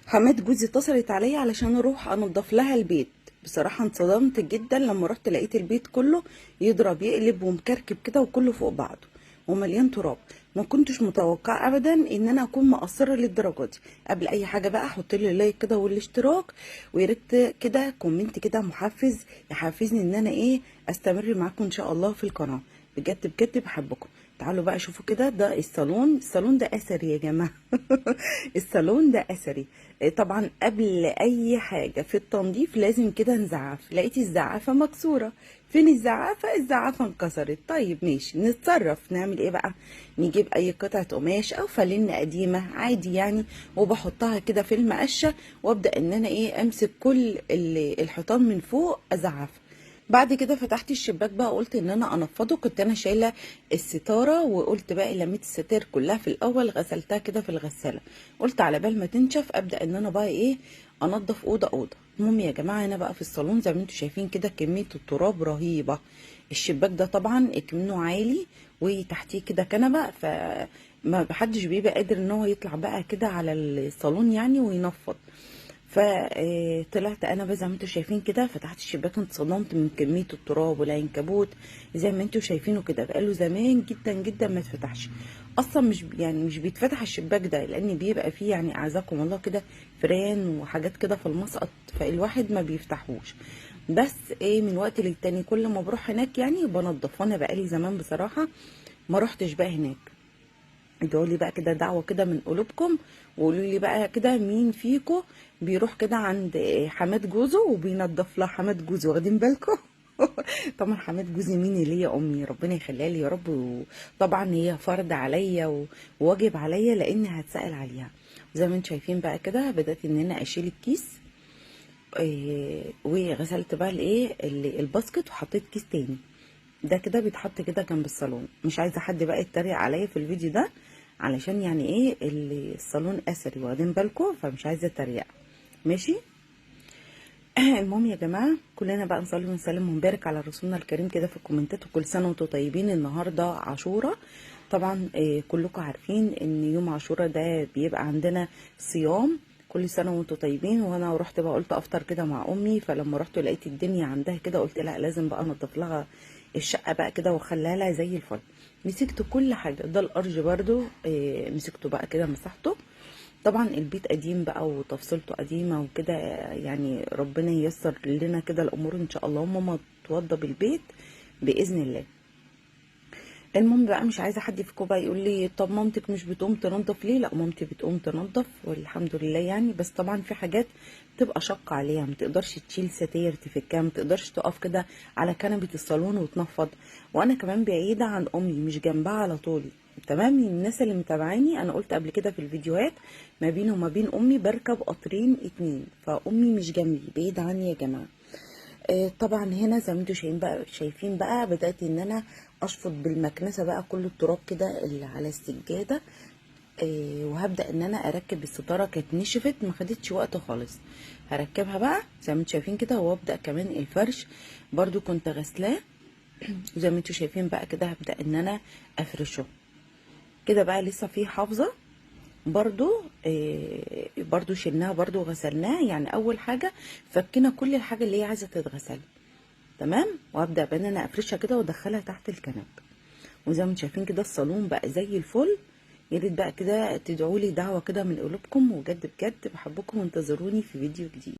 حماد جوزي اتصلت عليا علشان اروح انضف لها البيت. بصراحة انصدمت جدا لما رحت لقيت البيت كله يضرب يقلب ومكركب كده وكله فوق بعضه ومليان تراب. ما كنتش متوقعة ابدا ان انا اكون مقصرة للدرجة دي. قبل اي حاجة بقى حط لي like كده والاشتراك، ويا ريت كده comment كده محفز يحفزني ان انا ايه استمر معاكم ان شاء الله في القناة. بجد بجد بحبكم. تعالوا بقى شوفوا كده، ده الصالون. الصالون ده اثري يا جماعة. الصالون ده اثري. طبعا قبل اي حاجة في التنظيف لازم كده نزعف. لقيت الزعافه مكسورة. فين الزعافه؟ الزعافه انكسرت. طيب ماشي، نتصرف نعمل ايه بقى؟ نجيب اي قطعه قماش او فلنه قديمة عادي يعني، وبحطها كده في المقشه، وابدا ان انا ايه امسك كل الحيطان من فوق ازعفها. بعد كده فتحت الشباك بقى، قلت ان انا انفضه. كنت انا شايله الستارة، وقلت بقى لميت الستاير كلها في الاول، غسلتها كده في الغسالة، قلت على بال ما تنشف ابدا ان انا بقى ايه انضف اوضة اوضة. المهم يا جماعة هنا بقى في الصالون زي ما انتم شايفين كده كمية التراب رهيبة. الشباك ده طبعا اكمنه عالي وتحتيه كده كنبة، فما حدش بيبقى قادر ان هو يطلع بقى كده على الصالون يعني وينفض. فطلعت انا بقى زي ما انتم شايفين كده، فتحت الشباك، انتصدمت من كمية التراب والعنكبوت زي ما انتم شايفينه كده. بقاله زمان جدا جدا ما اتفتحش اصلا، مش يعني مش بيتفتح الشباك ده، لان بيبقى فيه يعني اعزكم الله كده فران وحاجات كده في المسقط، فالواحد ما بيفتحوش. بس ايه من وقت للتاني كل ما بروح هناك يعني بنضف. وانا بقالي زمان بصراحة ما روحتش بقى هناك. ادعوا لي بقى كده دعوه كده من قلوبكم، وقولوا لي بقى كده مين فيكم بيروح كده عند حماد جوزه وبينضف لها حماد جوزه، واخدين بالكم؟ طبعا حماد جوزي مين اللي هي امي، ربنا يخليها لي يا رب. وطبعا هي فرض عليا وواجب عليا لان هتسال عليها. زي ما انتم شايفين بقى كده بدات ان انا اشيل الكيس، وغسلت بقى الايه ال basket وحطيت كيس تاني. ده كده بيتحط كده جنب الصالون. مش عايزه حد بقى يتريق عليا في الفيديو ده، علشان يعني ايه الصالون اثري، واخدين بالكم؟ فمش عايزه اتريق، ماشي؟ المهم يا جماعة كلنا بقى نصلي ونسلم ونبارك على رسولنا الكريم كده في الكومنتات، وكل سنة وانتم طيبين. النهارده عاشوراء طبعا، كلكم عارفين ان يوم عاشوراء ده بيبقى عندنا صيام. كل سنة وانتم طيبين. وانا رحت بقى قلت افطر كده مع امي، فلما رحت لقيت الدنيا عندها كده، قلت لا لازم بقى انضف لها الشقة بقى كده واخليها لها زي الفل. مسكت كل حاجة. ده الارج برده مسكته بقى كده مسحته. طبعا البيت قديم بقى وتفصيلته قديمة وكده، يعني ربنا ييسر لنا كده الامور ان شاء الله، وماما توضب البيت باذن الله. المهم بقى مش عايزه حد فيكم بقى يقول لي طب مامتك مش بتقوم تنظف ليه؟ لا مامتي بتقوم تنظف والحمد لله يعني، بس طبعا في حاجات تبقى شاقه عليها، ما تقدرش تشيل ستاير تفكها، ما تقدرش تقف كده على كنبة الصالون وتنفض. وانا كمان بعيدة عن امي، مش جنبها على طول. تمام؟ الناس اللي متابعاني انا قلت قبل كده في الفيديوهات ما بيني وما بين امي بركب قطرين 2، فامي مش جنبي، بعيد عني يا جماعة. طبعا هنا زي ما انتم شايفين بقى بدات ان انا اشفط بالمكنسه بقى كل التراب كده اللي على السجادة، وهبدا ان انا اركب الستارة. كانت نشفت ما خدتش وقت خالص، هركبها بقى زي ما انتم شايفين كده. وابدا كمان الفرش برضو كنت غسلاه زي ما انتم شايفين بقى كده، هبدا ان انا افرشه كده بقى. لسه في حافظه برضو، برضو شلناها برضو غسلناها. يعني اول حاجة فكينا كل الحاجة اللي هي عايزه تتغسل، تمام؟ وابدا بان انا افرشها كده وادخلها تحت الكنب. وزي ما انتم شايفين كده الصالون بقى زي الفل. يا ريت بقى كده تدعوا لي دعوه كده من قلوبكم، وبجد بجد بحبكم، وانتظروني في فيديو جديد.